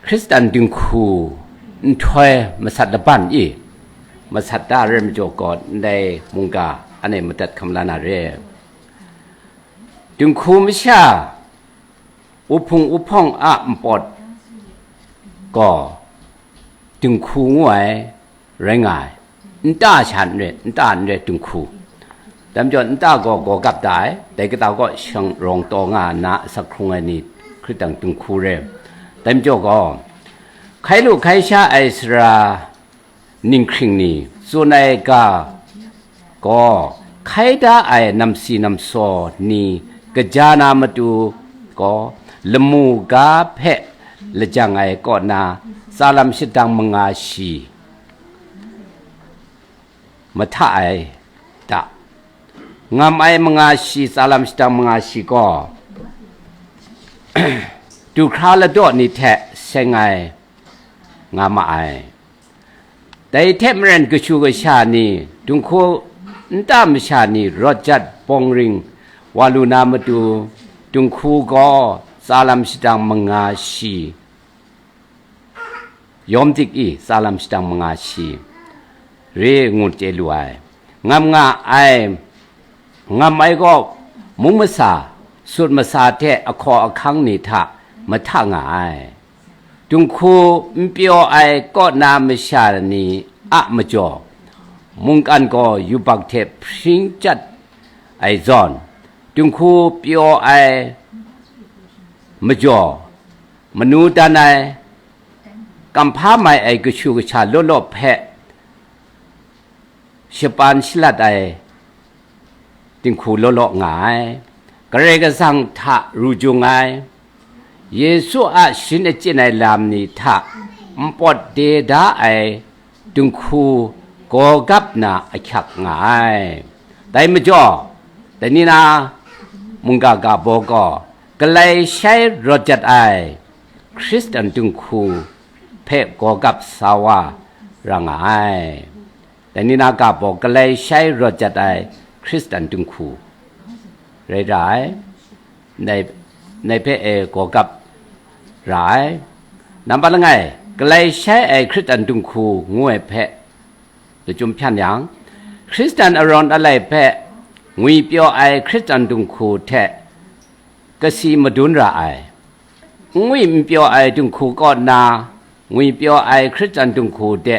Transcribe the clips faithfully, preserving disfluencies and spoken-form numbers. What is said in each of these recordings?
Hkristan dinghku nhtoi masat laban i, masat da rai majaw gaw, ndai mungga anhte madat hkam la na re. Dinghku masha, wuhpung wuhpawng a npawt gaw dinghku ngu ai rai nga ai. Nta sha n re, nta n re dinghku. Dai majaw nta gaw gaw gap da ai, dai kata gaw shang rawng taw nga nna asak hkrung ai ni hkrit dang dinghku re. Dai majaw gaw, hkai lu hkai sha ai sara ninghkring ni tsun ai ga gaw, hkai da ai namsi namsaw ni kaja na matu gaw, lamu ga hpe lajang ai kaw na tsalam shadang manga shi mahta ai da. Ngam ai manga shi, tsalam shadang manga shi gaw, du hkra ladaw ni hte seng ai nga ma ai. Dai hte maren kashu kasha ni, dinghku nta masha ni rawt jat bawng ring wa lu na matu, dinghku gaw tsalam shadang manga shi, yawm dik i tsalam shadang manga shi re ngu chye lu ai. Ngam nga ai, ngam ai gaw mung masa, sut masa hte ahkaw ahkang ni hta mahta nga ai. Dinghku n pyaw ai kaw na masha ni a majaw, mungkan gaw yubak hte hpring chyat ai zawn, dinghku pyaw ai majaw, manu dan ai, kamhpa mai ai kashu kasha law law hpe shapan shalat ai dinghku law law nga ai. Karai Kasang hta ru jung ai, Yesu a sharin achyin ai lam ni hta npawt de da ai dinghku gaw gap na ahkyak nga ai. Dai majaw, dai ni na mungga ga baw gaw, galai shai rawt jat ai Hkristan dinghku hpe gaw gap sa wa ra nga ai. Dai ni na ga baw, galai shai rawt jat ai Hkristan dinghku rai ra ai, ndai, ndai hpe e gaw gap ra ai. Nampat langai, galai shai ai Hkristan dinghku ngu ai hpe lachyum hpyan yang, Hkristan arawn alai hpe ngwi pyaw ai Hkristan dinghku hte kasi madun ra ai. N ngwi n pyaw ai dinghku kaw na, ngwi pyaw ai Hkristan dinghku de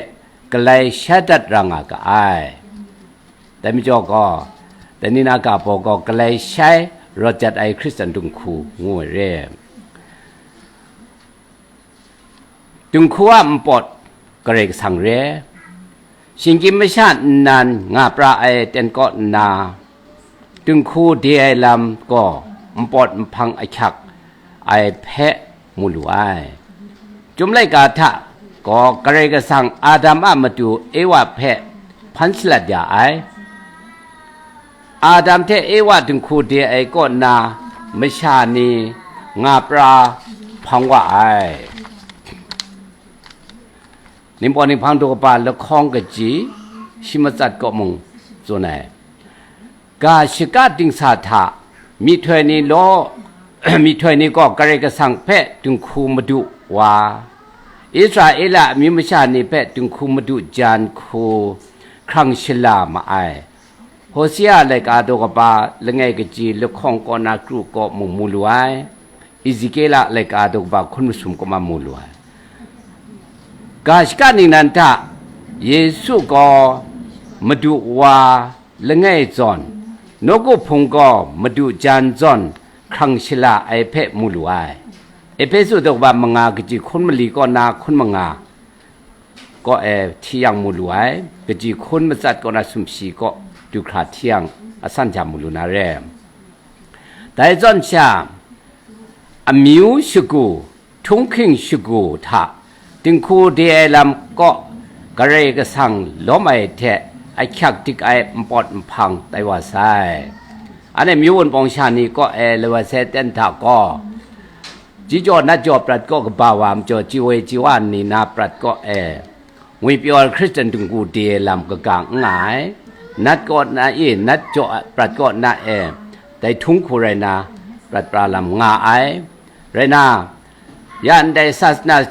galai shai dat ra nga ga ai. Dai majaw gaw, dai ni na ga baw gaw galai shai rawt jat ai Hkristan dinghku ngu ai re. Dinghku a npawt Karai Kasang re. Shinggyim masha nnan nga pra ai ten kaw nna, dinghku de ai lam gaw npawt nhpang ahkyak ai hpe mu lu ai. Chyum laika hta gaw Karai Kasang Adam a matu Ewa hpe hpan shalat ya ai. Adam hte Ewa dinghku de ai kaw na masha ni nga pra hpang wa ai. Ningpawt Ninghpang Daw Kaba lahkawng kaji shi matsat kaw mung tsun ai. Ga shaka dingsa hta myihtoi ni law, myihtoi ni gaw Karai Kasang hpe dinghku madu wa, Israela amyu masha ni hpe dinghku madu jan hku hkrang shala ma ai. Hosea laika daw kaba langai kaji lahkawng kaw na kru kaw mung mu lu ai. Ezekiela laika daw kaba hkun masum kaw ma mu lu ai. Ga shaka ningnan hta Yesu gaw madu wa langai zawn, nawku hpung gaw madu jan zawn hkrang shala ai hpe mu lu ai. Ehpesu daw kaba manga kaji hkun mali kaw na hkun manga kaw e hti yang mu lu ai, kaji hkun matsat kaw na sumshi kaw du hkra hti yang asan hta mu lu na re. Dai zawn sha, amyu shagu, htunghking shagu hta dinghku de ai lam kaw Karai Kasang lawm ai hte ahkyak dik ai npawt nhpang tai wa sai. Anhte myu wunpawng sha ni kaw e lawai sai ten hta gaw, ji jaw nat jaw prat kaw kaba wa majaw, ji woi ji wa nni na prat kaw e, ngwipyaw ai Hkristan dinghku de ai lam kaga n nga ai. Nat kaw na e, nat jaw prat kaw na e, dai htunghku rai na, prat pra lam nga ai. Rai na, ya ndai sasana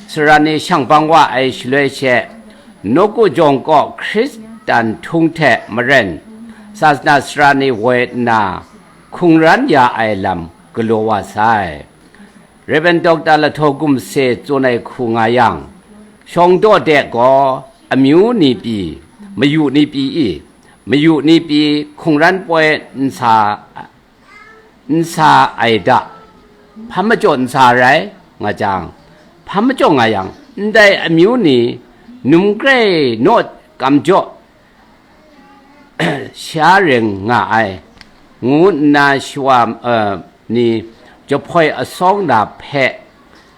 sara ni shang bang wa ai shaloi she, nawku jawng kaw Hkristan htung hte maren, sasana sara ni woi nna, hkungran ya ai lam galaw wa sai. Rev. Doctor Lahtaw Gumse tsun ai hku nga yang, shawng daw de gaw amyu ni pyi, mayu ni pyi i, mayu ni pyi hkungran poi n sa, n sa ai da, hpa majaw n sa rai nga jang, hpa majaw nga yang, ndai amyu ni num krai naw kam jaw sha reng nga ai, ngu nna shawa, eh, ni jahpoi asawng na hpe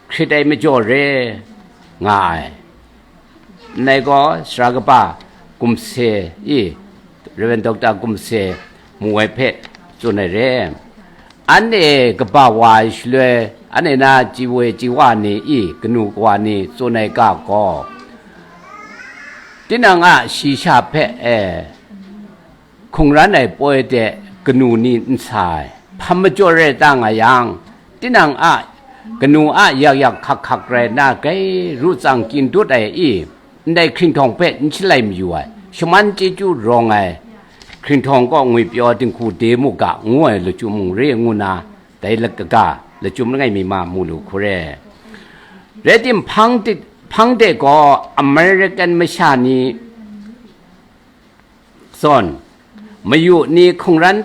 hkrit ai majaw re nga ai. Ndai gaw sara kaba Gumse i, Rev. Doctor Gumse mu ai hpe tsun ai re. Anhte kaba wa ai shaloi, anhte na chyi woi chyi wa ni i, kanu kawa ni tsun ai ga gaw, tinang a shi sha hpe e hkungran ai poi de kanu ni n sa ai, hpa majaw rai ta nga yang, tinang a kanu a yak yak hkak hkak rai nna gai ru tsang kyin dut ai i, ndai hkringhtawng hpe n shalai mayu ai, shaman chyeju rawng ai hkringhtawng kaw ngwipyaw dinghku de mu ga ngu ai lachyum mung re ngu na, dai lakaga lachyum langai mi ma mu lu hku re. Rai timung, hpang de, hpang de gaw American masha ni zawn, mayu ni hkungran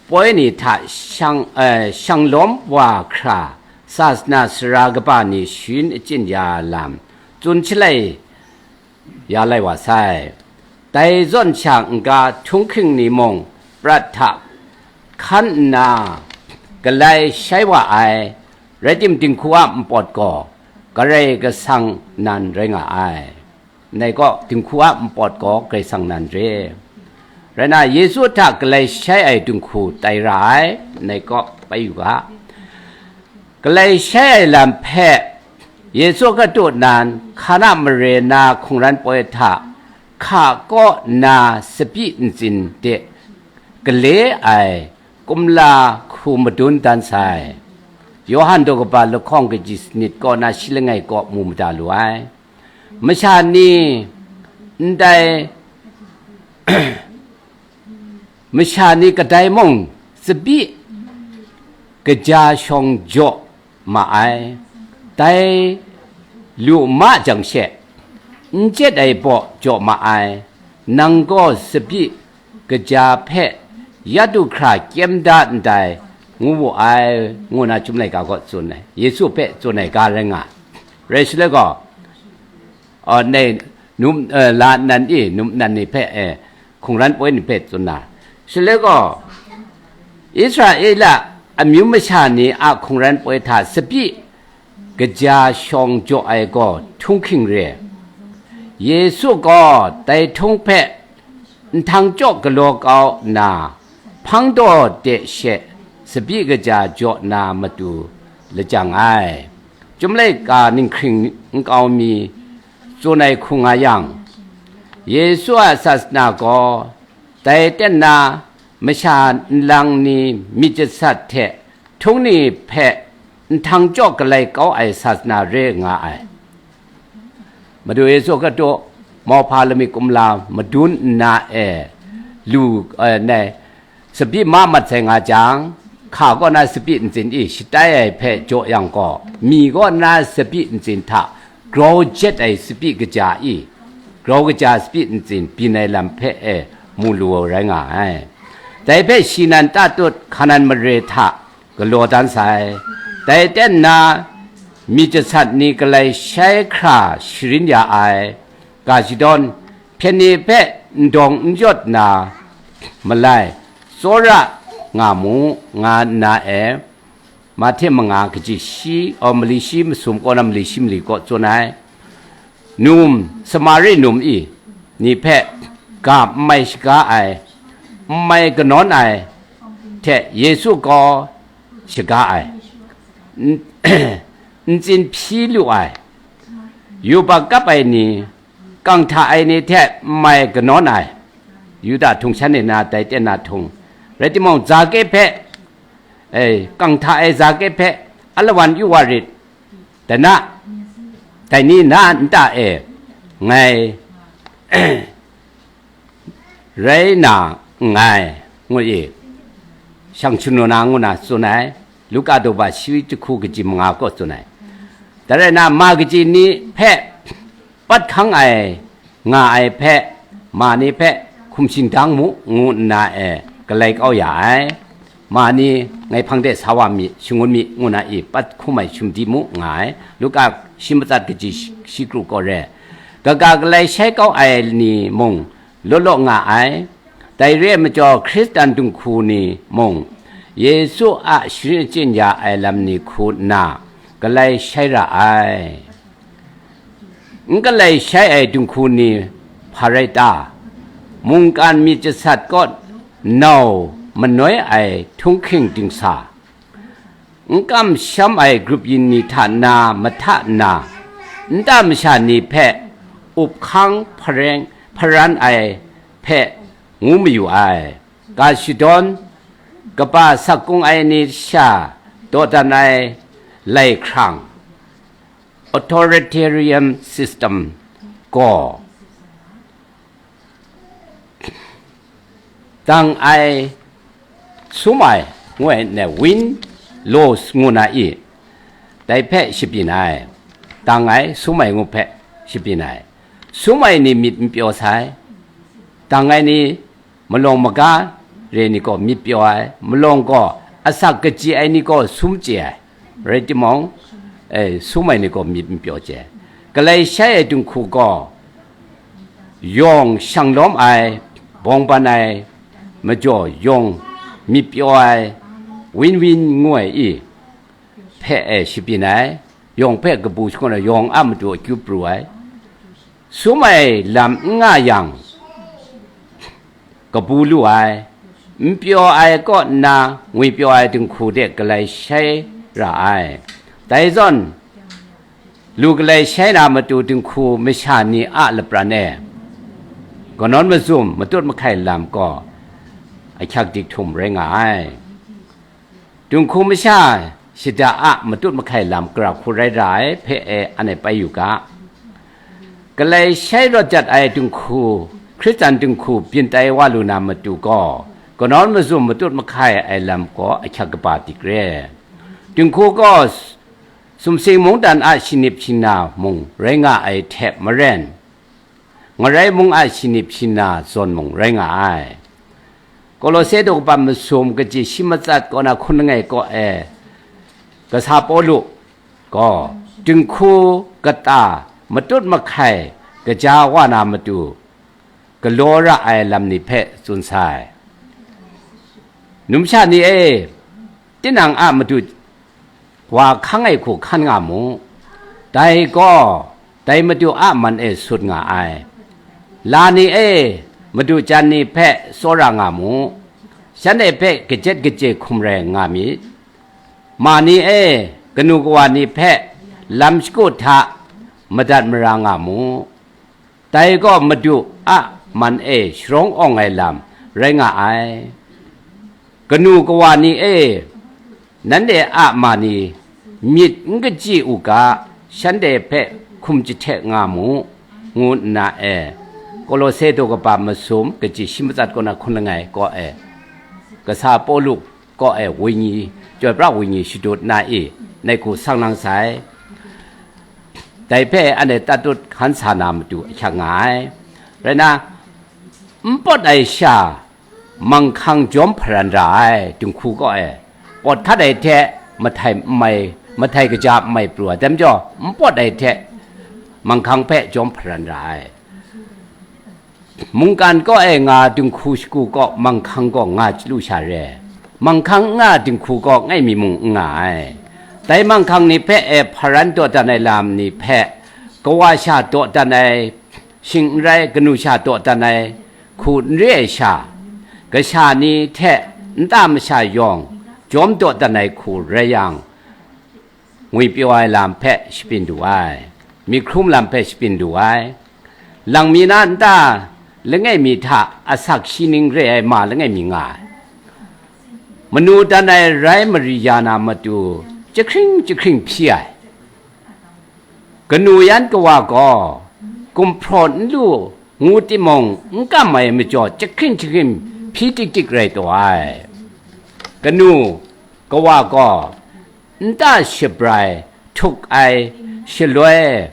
poi ni hta shang, eh, shang lawm wa hkra, sasana sara kaba ni sharin achyin ya lam tsun shalai ya lai wa sai. Dai zawn sha n-ga htunghking ni mung prat hta hkan nna galai shai wa ai, rai tim dinghku a npawt gaw Karai Kasang nan rai nga ai. Ndai kaw dinghku a npawt gaw Karai Kasang nan re. Rai na, Yesu hta galai shai ai dinghku tai ra ai, ndai kaw bai yu ga. Galai shai ai lam hpe Yesu Hkristu nan Hkana mare na hkungran poi hta hka kaw nna tsabyi ntsin de gale ai kumla hku madun dan sai. Yawhan daw kaba lahkawng kaji sanit kaw na shi langai kaw mu mada lu ai. Masha ni ndai masha ni kadai mung tsabyi kaja shawng jaw ma ai, dai lu ma jang she, n jet ai baw jaw ma ai, nang gaw tsabyi kaja hpe ya du hkra kyem da ndai, ngu wu ai, ngu na Chyum laika gaw tsun ai, Yesu hpe tsun ai ga rai nga ai. Rai shaloi gaw, uh, nei, num, uh, la nnan i, num nnan ni hpe, eh, hkungran poi ni hpe tsun na. Shaloi gaw, Israela amyu masha ni a hkungran poi hta tsabyi kaja shawng jaw ai gaw htunghking re. Yesu gaw dai htung hpe nhtang jaw galaw kau nna, hpang daw de she tsabyi kaja jaw na matu lajang ai. Chyum laika ninghkring nkau mi tsun ai hku nga yang, Yesu a sasana gaw dai ten na masha nlang ni myit jasat hte htung ni hpe nhtang jaw galai kau ai sasana re nga ai. Madu Yesu Hkristu mauhpa lamik kumla madun nna e lu, eh, ne, tsabyi ma mat sai nga jang, hka kaw na tsabyi ntsin i shatai ai hpe jaw yang gaw, mi kaw na tsabyi ntsin hta grau jet ai tsabyi kaja i, grau kaja tsabyi ntsin byin ai lam hpe e mu lu ai rai nga ai. Dai hpe shi nan tatut Hkanan mare hta galaw dan sai. Dai ten na, myit jasat ni galai shai hkra sharin ya ai, ga shadawn, hpyen ni hpe ndawng n jawt na malai, tsawra nga mu, nga nna e, Mahte manga kaji shi, aw, mali shi masum kaw na mali shi mali kaw tsun ai. Num, Samari num i, ni hpe ga n mai shaga ai, n mai kanawn ai hte Yesu gaw shaga ai, n-, ntsin hpyi lu ai, yubak kap ai ni, kang hta ai ni hte n mai kanawn ai, Yuda htung shan ni na dai ten na htung, rai timung, Zake hpe, e, kang hta ai Zake hpe alawan yu wa rit, dana, dai ni na nta e ngai rai na nngai, ngu i, shang shanu na ngu na tsun ai, Luka daw ba shi jahku kaji manga kaw tsun ai. Dai rai na, ma kaji ni hpe pat hkang ai nga ai hpe, ma ni hpe hkum shingdang mu, ngu nna e galai kau ya ai. Ma ni ngai hpang de sa wa mi, shangun mi, ngu na i pat hkum ai sumdi mu nga ai. Luka shi matsat kaji shi, shi kru kaw re. Kaga galai shai kau ai ni mung law law nga ai. Dai re ai majaw, Hkristan dinghku ni mung Yesu a sharin achyin ya ai lam ni hku nna galai shai ra ai. N galai shai ai dinghku ni hpa rai ta? Mungkan myit jasat kaw nau manoi ai htunghking dingsa, n kamsham ai grup yin ni hta na mahta nna, nta masha ni hpe up hkang hpareng hparan ai hpe ngu mayu ai. Ga shadawn, kaba sak kung ai ni sha dawdan ai lai hkrang, authoritarian system gaw, dang ai, sum ai, ngu ai ne, win laws ngu na i, dai hpe shabyin ai, dang ai, sum ai ngu hpe shabyin ai. Sum ai ni myit n pyaw sai, dang ai ni malawng maga re ni gaw myit pyaw ai, malawng gaw asak kaji ai ni gaw sum chye ai, rai timung, e, sum ai ni gaw myit n pyaw chye ai. Galai shai ai dinghku gaw yawng shang lawm ai, bawng ban ai, majaw yawng myit pyaw ai, win win ngu ai i hpe e shabyin ai, yawng hpe kabu shangun ai, yawng a matu akyu pru ai, sum ai lam n nga yang, kabu lu ai, n pyaw ai kaw nna ngwipyaw ai dinghku de galai shai ra ai. Dai zawn, lu galai shai na matu dinghku masha ni a lapran e, kanawn mazum matut mahkai lam gaw ahkyak dik htum rai nga ai. Dinghku masha shada a matut mahkai lam gara hku rai ra ai hpe e, anhte pai yu ga. Galai shai rawt jat ai dinghku, Hkristan dinghku byin tai wa lu na matu gaw, kanawn mazum matut mahkai ai lam gaw ahkyak kaba dik re. Dinghku gaw sumsing mungdan a shinip shina mung rai nga ai hte maren, ngarai mung a shinip shina zawn mung rai nga ai. Kolose daw kaba masum kaji shi matsat kaw na hkun langai kaw e, kasa Pawlu gaw dinghku kata matut mahkai kaja wa na matu galaw ra ai lam ni hpe tsun sai. Numsha ni e, tinang a matu wa hkang ai hku hkan nga mu. Dai gaw dai matu a man e sut nga ai. La ni e, matu jan ni hpe tsawra nga mu. Shanhte hpe kajet kaje hkum rai nga myit. Ma ni e, kanu kawa ni hpe lam shagu hta madat mara nga mu. Dai gaw madu a man e sharawng awng ai lam rai nga ai. Kanu kawa ni e, nanhte a ma ni myit n kaji u ga, shanhte hpe hkum jahte nga mu, ngu nna e, Kolose daw kaba masum kaji shi matsat kaw na hkun langai kaw e, kasa Pawlu kaw e wenyi, chyoi pra wenyi shadut na i, nai hku sang nang sai. Dai hpe anhte tatut hkan sa na matu ahkyak nga ai. Rai na, n pawt ai sha manghkang jawm hparan ra ai, dinghku kaw e, pawt hkat ai hte mahtai n mai, mahtai kaja n mai pru ai, dai majaw, n pawt ai hte manghkang hpe jawm hparan ra ai. Mungkan kaw e nga dinghku shagu kaw manghkang gaw nga chyalu sha re, manghkang n nga dinghku kaw ngai mi mung n nga ai. Dai manghkang ni hpe e hparan dawdan ai lam ni hpe, kawa sha dawdan ai, shing n rai kanu sha dawdan ai hku n re ai sha, kasha ni hte nta masha yawng jawm dawdan ai hku rai yang, ngwipyaw ai lam hpe shapyin du ai, myit hkrum lam hpe shapyin du ai. Lang mi na nta langai mi hta asak shi ning re ai ma langai mi nga ai. Manu dan ai rai mari ya na matu jahkring jahkring hpyi ai. Kanu yan kawa gaw gumhpraw n lu ngu timung, n kam ai majaw jahkring jahkrim hpyi tik tik rai taw ai. Kanu kawa gaw nta shabrai htuk ai shaloi,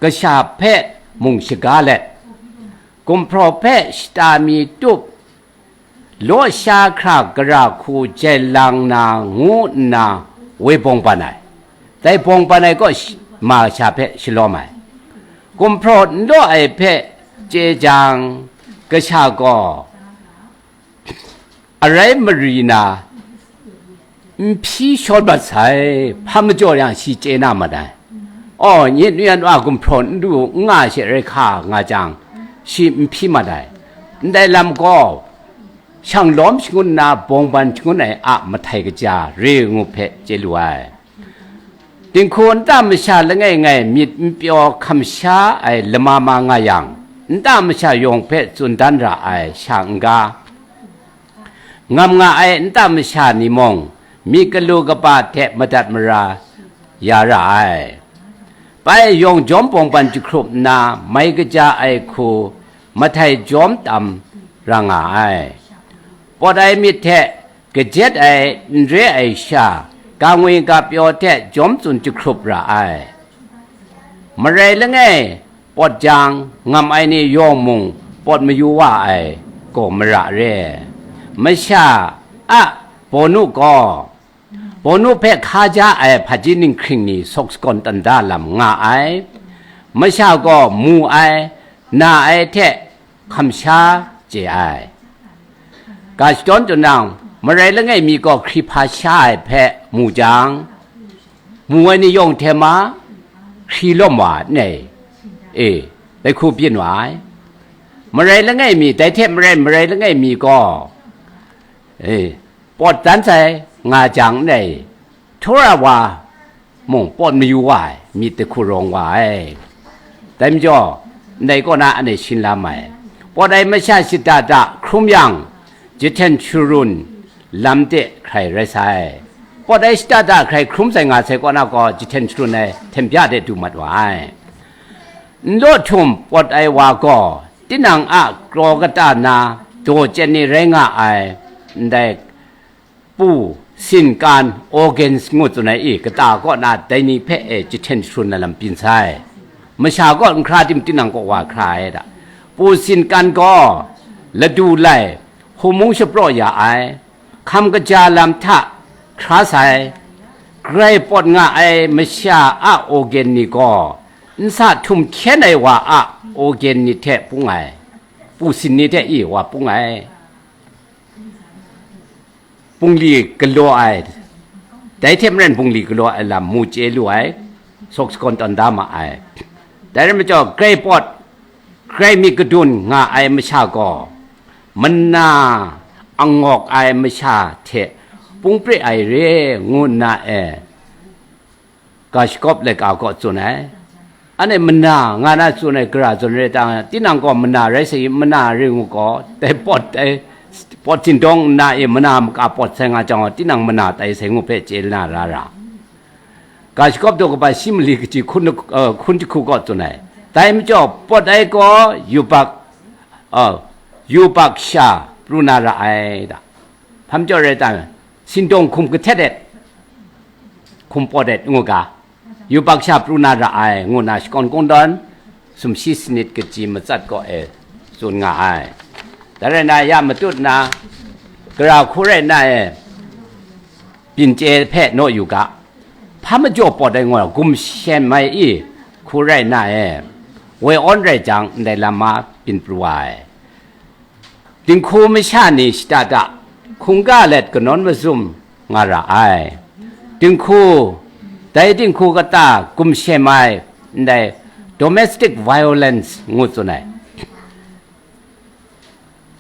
kasha hpe mung shaga let, gumhpraw hpe shata mi tup, law sha hkra gara hku jai lang na ngu nna woi bawng ban ai. Dai bawng ban ai kaw shi- ma sha hpe shalawm ai. Gumhpraw n law ai hpe chye jang, kasha gaw arai mari na n hpyi shawn mat sai, hpa majaw yang shi chye na mat ai. Aw, nye nu yan wa gumhpraw n du n nga she rai hka nga jang, shi n hpyi mat ai. Ndai lam gaw, shang lawm shangun nna bawng ban shangun ai a mahtai kaja re ngu hpe chye lu ai. Dinghku nta masha langai ngai myit n pyaw hkam sha ai lama ma nga yang, nta masha yawng hpe tsun dan ra ai sha n-ga, ngam nga ai nta masha ni mung, myit galu kaba hte madat mara ya ra ai. Bai yawng jawm bawng ban jahkrup nna mai kaja ai hku mahtai jawm tam ra nga ai. Pawt ai myit hte kajet ai n re ai sha, ga ngwi ga pyaw hte jawm tsun jahkrup ra ai. Marai langai pawt jang, ngam ai ni yawng mung pawt mayu wa ai gaw mara re. Masha a bawnu gaw, bawnu hpe hka ja ai hpaji ninghkring ni sawk sagawn tan da lam nga ai. Masha gaw mu ai, na ai hte hkam sha chye ai. Ga shadawn tunang, marai langai mi gaw hkri hpa sha ai hpe mu jang, mu ai ni yawng hte ma hkri lawm wa n ai? E, dai hku byin wa ai. Marai langai mi, dai hte maren marai langai mi gaw, e, pawt dan sai nga jang n ai? Htawra wa mung pawt mayu wa ai, myit dahku rawng wa ai. Dai majaw, ndai kaw na anhte shin la mai. Pawt ai masha shada da hkrum yang, jahten sharun lam de hkrai rai sai. Pawt ai shada da hkrai hkrum sai nga sai kaw na gaw, jahten sharun ai hten bya de du mat wa ai. N law htum pawt ai wa gaw, tinang a kraw kata na daw chyen ni rai nga ai, ndai pu, sinkan, organs ngu tsun ai i, kata kaw na dai ni hpe e jahten sharun na lam byin sai. Masha gaw n hkra tim, tinang kaw wa hkra ai da. Pu sinkan gaw ladu lai, hkum mung shapraw ya ai, hkam kaja lam hta hkra sai. Grai pawt nga ai masha a organ ni gaw, nsa htum hkyen ai wa a organ ni hte pung ai, pu sin ni hte i wa pung ai. Bungli galaw ai, dai hte maren bungli galaw ai lam mu chye lu ai, sawk sagawn tawn da ma ai. Dai rai majaw, grai pawt, grai myit kadun nga ai masha gaw, mana angawk ai masha hte pung pre ai re ngu nna e, ga shakawp laika gaw tsun ai. Anhte mana nga na tsun ai gara zawn rai ta, tinang gaw mana rai sai, mana rai ngu gaw, dai pawt, dai pawt sindawng nna e mana maka pawt sai nga jang gaw, tinang mana tai sai ngu hpe chye na ra ra. Ga shakawp daw kaba shi mali kaji hkun, eh, hkun jahku gaw tsun ai. Dai majaw, pawt ai gaw yubak, eh, yubak sha pru na ra ai da. Hpa majaw rai ta, sindawng hkum kahtet et, hkum pawt et ngu ga, yubak sha pru na ra ai, ngu na shakawn kungdawn sumshi sanit kaji matsat kaw e tsun nga ai. Dai rai na, ya matut na, gara hku rai na e, byin chye hpe naw yu ga, hpa majaw pawt ai ngu, gumshem ai i hku rai na e, woi awn rai jang, ndai lam ma byin pru ai. Dinghku masha ni shada da, hkungga let kanawn mazum nga ra ai. Dinghku, dai dinghku kata gumshem ai, ndai domestic violence ngu tsun ai.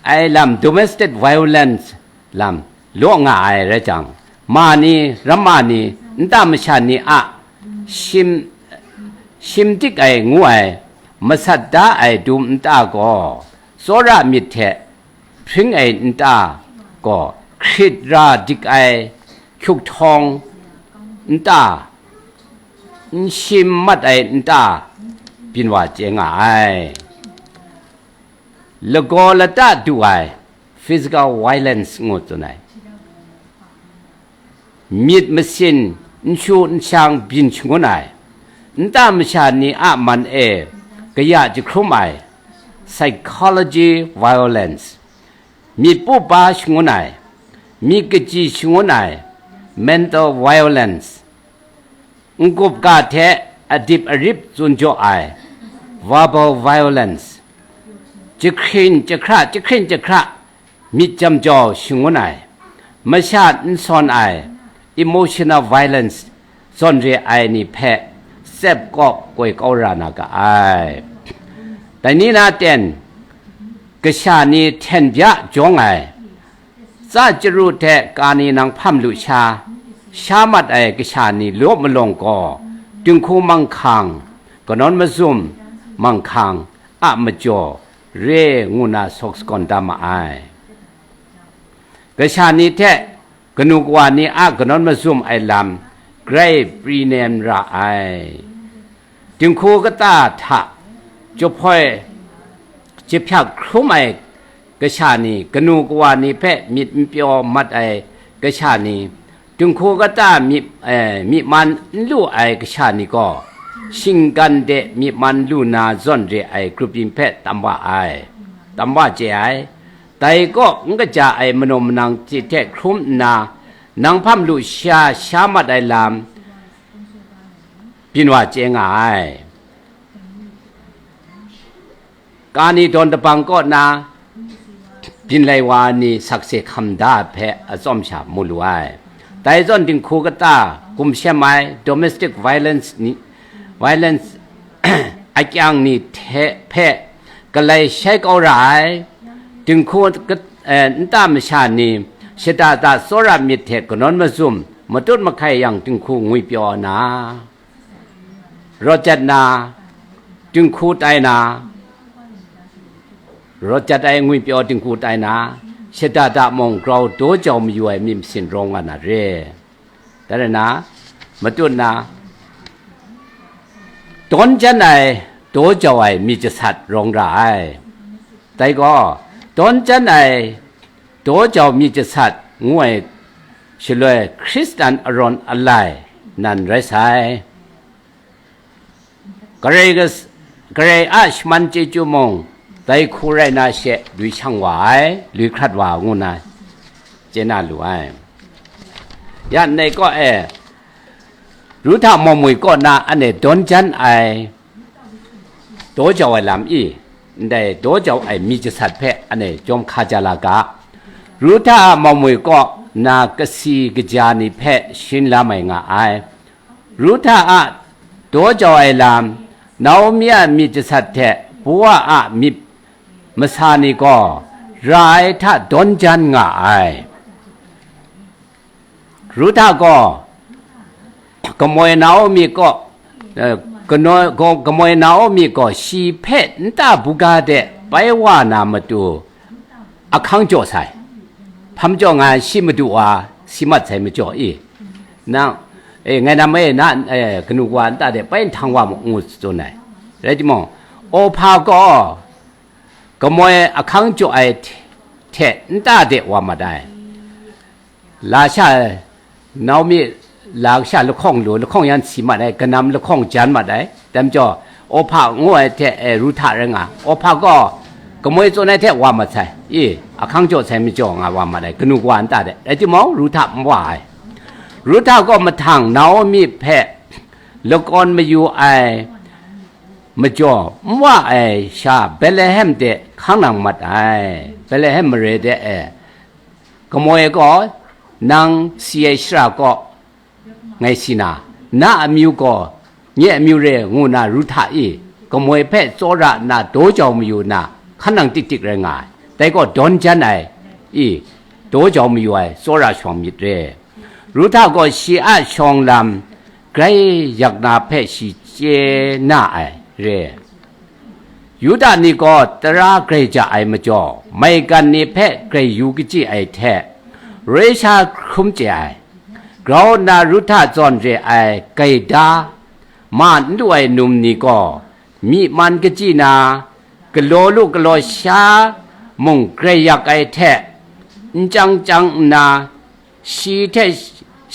Ai lam, domestic violence lam law nga ai rai jang, ma ni, ramma ni, nta masha ni a shim, shim dik ai ngu ai, masat da ai dum nta gaw, tsawra myit hte hpring ai nta gaw, hkrit ra dik ai hkyuk htawng nta, n shim mat ai nta byin wa chye nga ai. Lagaw lata du ai, physical violence ngu tsun ai. Myit masin, n shu n shang byin shangun ai, nta masha ni a man e kaya jahkrum ai, psychology violence, myit pupa shangun ai, myit kaji shangun ai, mental violence, n-gup ga hte adip arip tsun jaw ai, verbal violence, jahkrin jahkra, jahkrin jahkra, myit jam jau shangun ai, masha n sawn ai, emotional violence, zawn re ai ni hpe tsep kawk koi kau ra na ga ai. Dai ni na ten, kasha ni hten bya jawng ai, tsa chyaru hte ka ni nang hpam lu sha, sha mat ai kasha ni law malawng gaw, dinghku manghkang, kanawn mazum manghkang a majaw re ngu na sawk sagawn da ma ai. Kasha ni hte kanu kawa ni a kanawn mazum ai lam grai pri nem ra ai. Dinghku kata hta jahpoi jahpyak hkrum ai kasha ni, kanu kawa ni hpe myit n pyaw mat ai kasha ni, dinghku kata myi, eh, myi man n lu ai kasha ni gaw, shinggan de myi man lu na zawn re ai grup yin hpe tam wa ai, tam wa chye ai. Dai kaw n kaja ai manaw manang hte hkrum nna, nang hpam lu sha sha mat ai lam byin wa chye nga ai. Kani dawn dabang kaw na byin lai wa ni sakse hkam da hpe atsawm sha mu lu ai. Dai zawn dinghku kata gumshem ai domestic violence ni, violence akyang ni hte hpe galai shai kau ra ai. Dinghku kat-, eh, nta masha ni shada da tsawra myit hte kanawn mazum matut mahkai yang dinghku ngwi pyaw na, rawt jat na, dinghku tai na, rawt jat ai ngwi pyaw dinghku tai na, shada da mung grau daw jau mayu ai myit masin rawng nga na re. Dai rai na, matut na, dawn jan ai, daw jau ai myit jasat rawng ra ai. Dai gaw, dawn jan ai, daw jau myit jasat ngu ai shaloi Hkristan arawn alai nan rai sai. Karai gas-, Karai a shaman chyeju mung, dai hku rai na she lui shang wa ai, lui hkrat wa ngu na chye na lu ai. Ya ndai kaw e, Ruhta Mawmwi kaw na ane dawn jan ai, daw jau ai lam i, ndai daw jau ai myit jasat hpe ane jawm hka ja la ga. Ruhta a Mawmwi kaw na kasi kaja ni hpe shin la mai nga ai. Ruhta a daw jau ai lam, Naomi a myit jasat hte Boa a myit masa ni gaw ra ai hta dawn jan nga ai. Ruhta gaw, kamoi Naomi kaw, eh, kano-, gaw-, kamoi Naomi gaw shi hpe nta buga de bai wa na matu, ahkang jaw sai. Hpam jaw nga shi madu wa si mat sai majaw i, nang, eh, ngai nam e na, eh, kanu wa nta de bai nhtang wa mu, ngu tsun ai. Rai timung, Orhpa gaw kamoi ahkang jaw ai hte nta de wa mat ai. La sha, Naomi la kasha lahkawng lu, lahkawng yan si mat ai, kanam lahkawng jan mat ai. Dai majaw, Orhpa ngu ai hte, e, Ruhta rai nga, Orhpa gaw kamoi tsun ai hte wa mat sai, i, ahkang jaw sai majaw nga wa mat ai, kanu kawa nta de. Rai timung, Ruhta n wa ai. Ruhta gaw mahtang Naomi hpe lakawn mayu ai majaw, n wa ai sha Betlehem de hkang nang mat ai. Betlehem mare de e, kamoi gaw, nang si ai shara kaw ngai si na, na amyu gaw nye amyu re ngu na Ruhta i, kamoi hpe tsawra nna daw jau mayu na, hkan nang tik tik rai nga ai. Dai gaw dawn jan ai i, daw jau mayu ai tsawra shawng myit re. Ruhta gaw shi a shawng lam grai yak na hpe shi chye na ai re. Yuda ni gaw tara grai ja ai majaw, maigan ni hpe grai yu kachyi ai hte, roi sha hkrum chye ai. Grau nna Ruhta zawn re ai gaida ma n lu ai num ni gaw, myi man kachyi na, galaw lu galaw sha mung grai yak ai hte, n chyang chyang nna, shi hte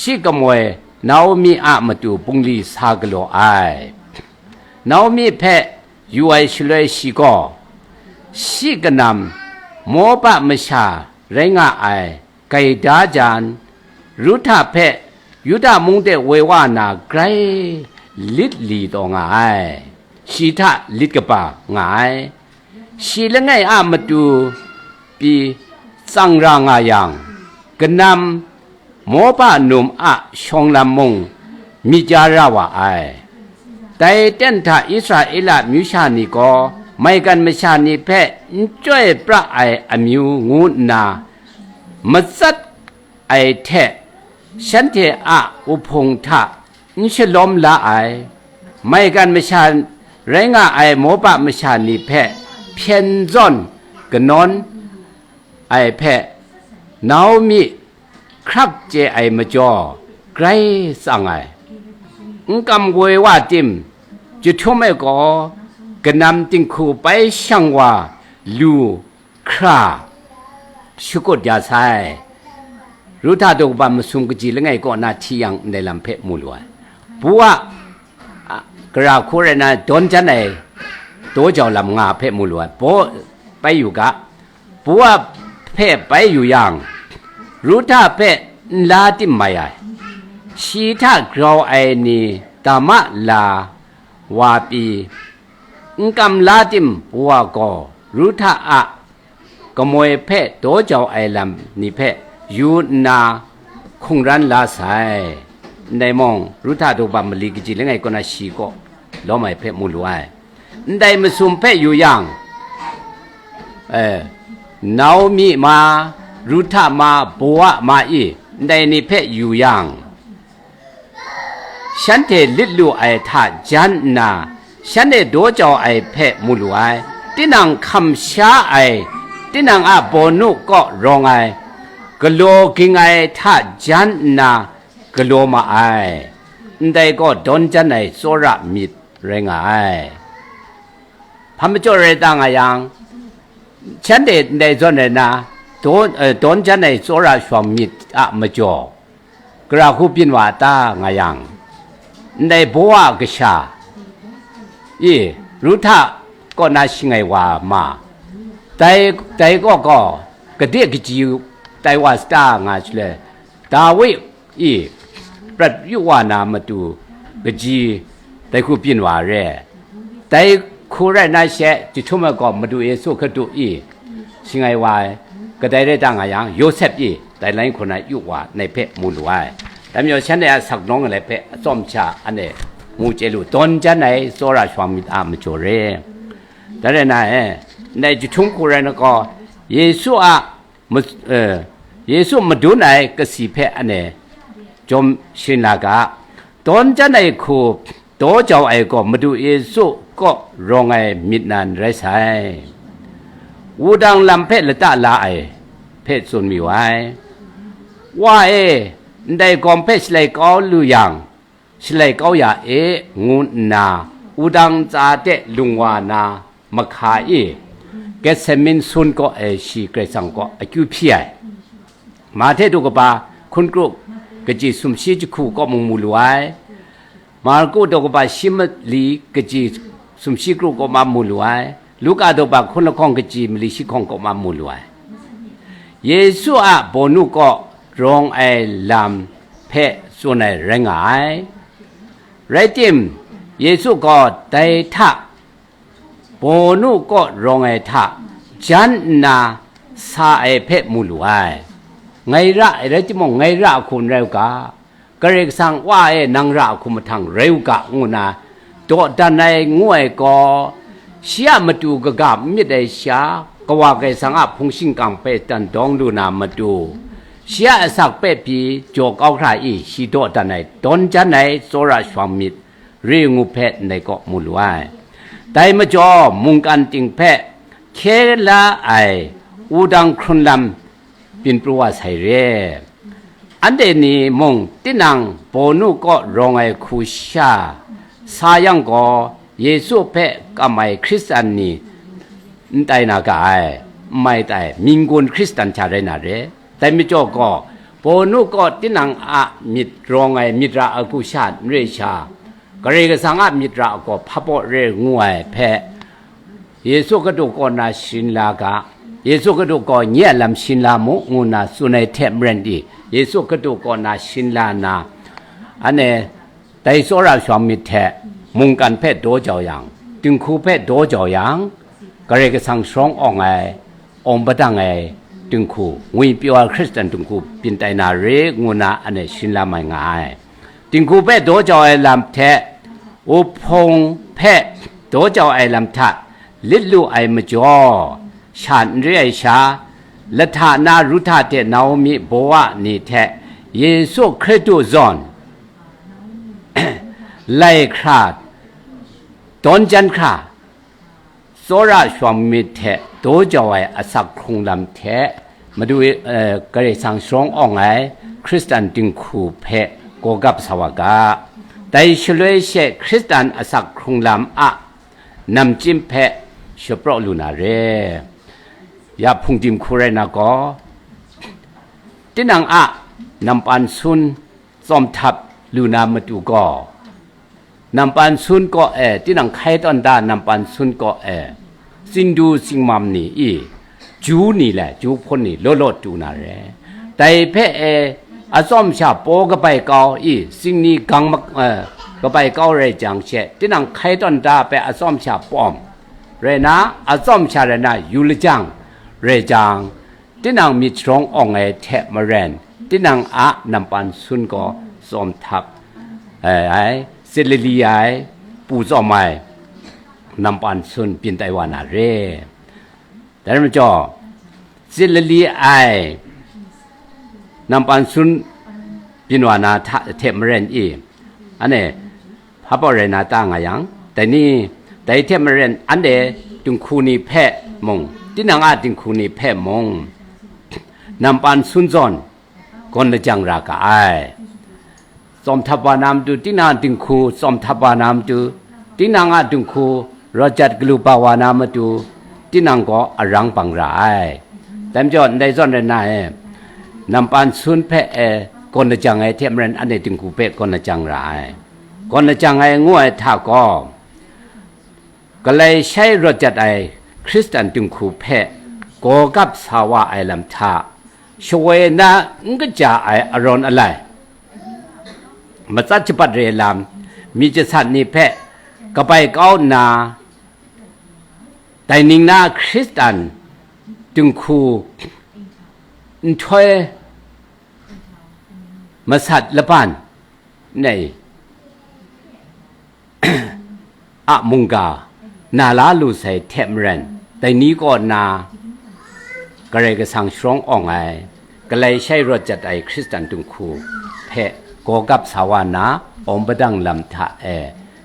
shi kamoi Naomi a matu bungli sa galaw ai. Naomi hpe yu ai shaloi shi gaw, shi kanam Moba masha rai nga ai gaida jan, Ruhta hpe Yuda mung de woi wa na grai lit li taw nga ai, shi hta lit kaba nga ai. Shi langai a matu pyi tsang ra nga yang, kanam Moba num a shawng lam mung myit ya ra wa ai. Dai ten hta Israela amyu sha ni gaw maigan masha ni hpe n chyoi pra ai amyu ngu nna matsat ai hte, shanhte a wuhpung hta n shalawm la ai. Maigan masha rai nga ai Moba masha ni hpe hpyen zawn kanawn ai hpe, Naomi hkrak chye ai majaw, grai tsang ai. N kam woi wa tim, jahtum e gaw, kanam dinghku bai shang wa lu hkra shakut ya sai. Ruhta daw kaba masum kaji langai kaw na hti yang ndai lam hpe mu lu ai. Boa, a, gara hku rai na dawn jan ai daw jau lam nga hpe mu lu ai. Baw bai yu ga, Boa hpe bai yu yang, Ruhta hpe nla tim mai ai. Shi hta grau ai ni dama la wa pyi, n kam la tim Boa gaw Ruhta a kamoi hpe daw jau ai lam ni hpe yu nna hkungran la sai. Ndai mung, Ruhta daw kaba mali kaji langai kaw na shi kaw lawm ai hpe mu lu ai. Ndai masum hpe yu yang, eh, Naomi ma, Ruhta ma, Boa ma i, ndai ni hpe yu yang, shanhte lit lu ai hta jan nna, shanhte daw jau ai hpe mu lu ai. Tinang hkam sha ai, tinang a bawnu kaw rawng ai, galaw ging ai hta jan nna galaw ma ai. Ndai gaw dawn jan ai tsawra myit rai nga ai. Hpa majaw rai ta nga yang, shanhte ndai zawn rai na, dawn, eh, dawn jan ai tsawra shawng myit a majaw, gara hku byin wa a ta nga yang, ndai Boa kasha, i, Ruhta kaw na shangai wa ma, dai, dai kaw gaw, gade kaji tai wa sata nga shaloi, Dawi i prat yu wa na matu kaji dai hku byin wa re. Dai hku rai na she, jahtum ai gaw Madu Yesu Hkristu i shangai wa ai, kadai rai ta nga yang, Yawsep i dai lai hku na yu wa nai hpe mu lu ai. Dai majaw shanhte a saknawng ai hpe atsawm sha anhte mu chye lu, dawn jan ai tsawra shawng myit a majaw re. Dai rai na e, ndai jahtum hku rai na gaw, Yesu a ma-, eh, Yesu madun ai kasi hpe anhte jawm sharin la ga, dawn jan ai hku daw jau ai gaw Madu Yesu kaw rawng ai myit nan rai sai. Wudang lam hpe lata la ai hpe tsun mayu ai. Wa e, ndai gawm hpe shalai kau lu yang, shalai kau ya e, ngu nna, wudang ntsa de lung wa na mahka e, Getsemin sun kaw e shi Karai Kasang kaw akyu hpyi ai. Mahte daw kaba hkun kru kaji sumshi jahku kaw mung mu lu ai. Marku daw kaba shi mali kaji sumshi kru kaw ma mu lu ai. Luka daw kaba hkun lahkawng kaji mali shi hkawng kaw ma mu lu ai. Yesu a bawnu kaw rawng ai lam hpe tsun ai rai nga ai. Rai tim, Yesu gaw dai hta, bawnu kaw rawng ai hta, jan nna sa ai hpe mu lu ai. Ngai ra ai rai timung, ngai ra hku n rai u ga, Karai Kasang Wa e nang ra hku mahtang rai u ga, ngu na dawdan ai ngu ai gaw, shi a matu kaga n myit ai sha, Kawa Karai Kasang a hpung shingkang hpe dan dawng lu na matu, shi a asak hpe pyi jaw kau hkra i shi dawdan ai, dawn jan ai tsawra shawng myit, re ngu hpe ndai kaw mu lu ai. Dai majaw, mungkan ting hpe hkye la ai wudang hkrun lam byin pru wa sai re. Anhte ni mung tinang bawnu kaw rawng ai hku sha Sa yang gaw, Yesu hpe kam ai Hkristan ni n tai na ga ai, n mai tai, minggun Hkristan hta rai na re. Dai majaw gaw, Pawlu gaw tinang a myit rawng ai myit ra a gu sha n re sha, Karai Kasang a myit ra a gaw hpa baw re ngu ai hpe, Yesu Hkristu kaw na shin la ga, Yesu Hkristu gaw nye a lam shin la mu, ngu nna tsun ai hte maren i, Yesu Hkristu kaw na shin la nna, anhte dai tsawra shawng myit hte mungkan hpe daw jau yang, dinghku hpe daw jau yang, Karai Kasang sharawng awng ai, awng padang ai dinghku, ngwipyaw ai Hkristan dinghku byin tai na re, ngu nna anhte shin la mai nga ai. Dinghku hpe daw jau ai lam hte, wuhpung hpe daw jau ai lam hta lit lu ai majaw, sha n re ai sha, Lahta na Ruhta hte Naomi, Boa ni hte Yesu Hkristu zawn lai hkra, dawn jan hkra, tsawra shawng myit hte daw jau ai asak hkrung lam hte, Madu, eh, Karai Kasang sharawng awng ai Hkristan dinghku hpe gawgap sa wa ga. Dai shaloi she Hkristan asak hkrung lam a namchyim hpe shapraw lu na re. Ya hpungdim hku rai na gaw, tinang a nampan sun tsawm htap lu na matu gaw, nampan sun kaw e, tinang hkai tawn da nampan sun kaw e, tsingdu tsingmam ni i, ju ni le ju hpun ni law law tu na re. Dai hpe e, atsawm sha paw kabai kau i, tsing ni gang mak-, eh, kabai kau rai jang she, tinang hkai tawn da hpe atsawm sha pawm rai na, atsawm sha rai na, yu lajang rai jang, tinang myit sharawng awng ai hte maren, tinang a nampan sun gaw tsawm htap, eh, ai, tsit lali ai, pu tsawm ai nampan sun byin tai wa na re. Dai rai majaw, tsit lali ai nampan sun byin wa na hta, hte maren i, anhte hpa baw rai na ta nga yang, dai ni, dai hte maren anhte dinghku ni hpe mung, tinang a dinghku ni hpe mung, nampan sun zawn gawn lajang ra ga ai. Tsawm htap wa na matu, tinang a dinghku tsawm htap wa na matu, tinang a dinghku rawt jat galu ba wa na matu, tinang gaw arang bang ra ai. Dai majaw, ndai zawn rai na e, nampan sun hpe e gawn lajang ai hte maren, anhte dinghku hpe gawn lajang ra ai. Gawn lajang ai ngu ai hta gaw, galai shai rawt jat ai Hkristan dinghku hpe gawgap sa wa ai lam hta, shawoi na n kaja ai arawn alai, matsat shabat re lam, myit jasat ni hpe kabai kau nna, dai ning na Hkristan dinghku nhtoi masat laban nei a mungga na la lu sai hte maren, dai ni kaw na Karai Kasang sharawng awng ai, galai shai rawt jat ai Hkristan dinghku hpe gawgap sa wa na, awng padang lam hta e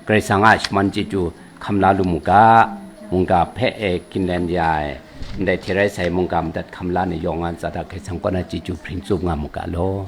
Karai Kasang a shaman chyeju hkam la lu mu ga, mungga hpe e ginlen ya ai, ndai hte rai sai mungga madat hkam la ni yawng a ntsa hta Karai Kasang kaw na chyeju hpring tsup nga mu ga law.